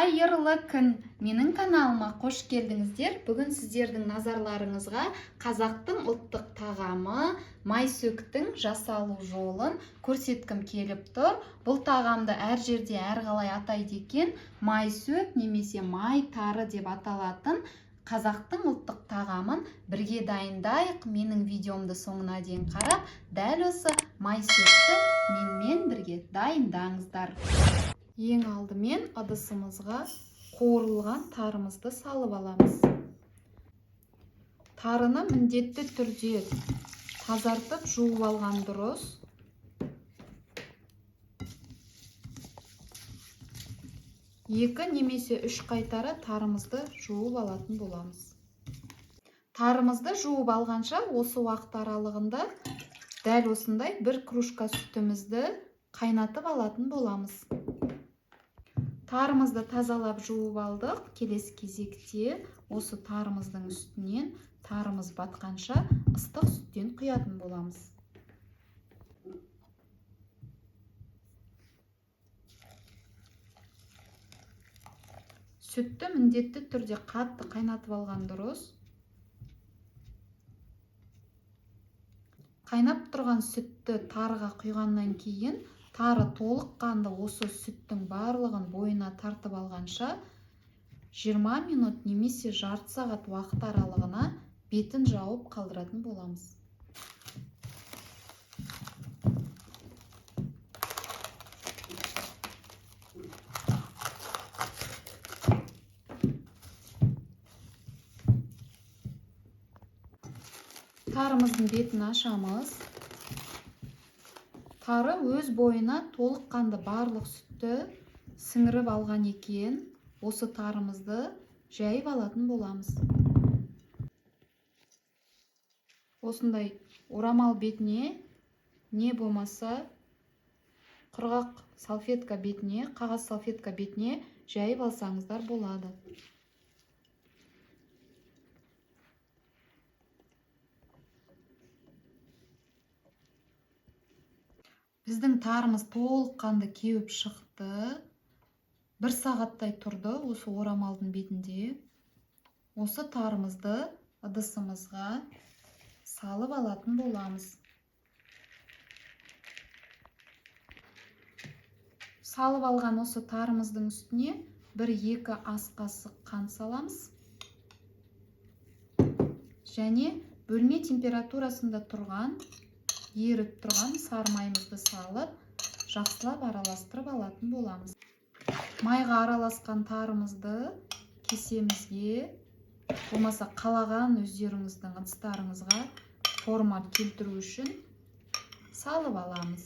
Қайырлы күн! Менің каналыма қош келдіңіздер. Бүгін сіздердің назарларыңызға қазақтың ұлттық тағамы майсөктің жасалу жолын көрсеткім келіп тұр. Бұл тағамды әр жерде әрқалай атайды екен. Майсөк немесе май тары деп аталатын қазақтың ұлттық тағамын бірге дайындайық. Менің видеомды соңына дейін қарап, дәл осы майсөкті менімен бірге дайындаңыздар. Ең алдымен ыдысымызға қуырылған тарымызды салып аламыз. Тарыны міндетті түрде тазартып жуып алған дұрыс. 2 немесе 3 қайтара тарымызды жуып алатын боламыз. Тарымызды жуып алғанша осы уақыт аралығында дәл осындай 1 кружка сүтімізді қайнатып алатын боламыз. Тарымызды тазалап жуып алдық. Келесі кезекте осы тарымыздың үстінен тарымыз батқанша ыстық сүттен құятын боламыз. Сүтті міндетті түрде қатты қайнатып алған дұрыс. Қайнап тұрған сүтті тарыға құйғаннан кейін тары толыққанды осы сүттің барлығын бойына тартып алғанша 20 минут немесе жарты сағат уақыт аралығына бетін жауып қалдыратын боламыз. Тарымыздың бетін ашамыз. Тары өз бойына толыққанды барлық сүтті сіңіріп алған екен. Осы тарымызды жайып алатын боламыз. Осындай орамал бетіне, не болмаса құрғақ салфетка бетіне, қағаз салфетка бетіне жайып алсаңыздар болады. Біздің тарымыз толыққанды кеуіп шықты. 1 сағаттай тұрды осы орамалдың бетінде. Осы тарымызды ыдысымызға салып алатын боламыз. Салып алған осы тарымыздың үстіне 1-2 ас қасық қант саламыз. Және бөлме температурасында тұрған, еріп тұрған сары майымызды салып, жақсылап араластырып алатын боламыз. Майға араласқан тарымызды кесемізге, болмаса қалаған өздеріңіздің ыдыстарыңызға форма келтіру үшін салып аламыз.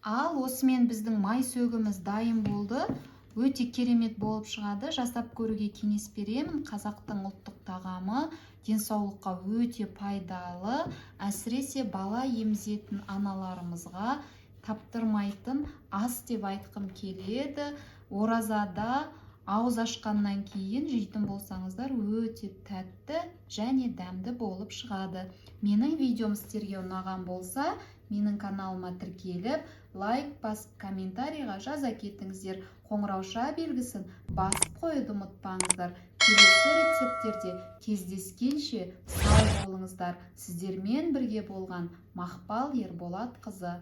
Ал осымен біздің май сөгіміз дайын болды. Өте керемет болып шығады. Жасап көруге кеңес беремін. Қазақтың ұлттық тағамы денсаулыққа өте пайдалы, әсіресе бала емізетін аналарымызға таптырмайтын ас деп айтқым келеді. Оразада ауыз ашқаннан кейін жейтін болсаңыздар өте тәтті және дәмді болып шығады. Менің видеом сіздерге ұнаған болса, менің каналыма тіркеліп, лайк басып, комментарийға жаза кетіңіздер. Қоңырауша белгісін басып қоюды ұмытпаңыздар. Келесі рецепттерде кездескенше сау болыңыздар. Сіздермен бірге болған Мақпал Ерболатқызы.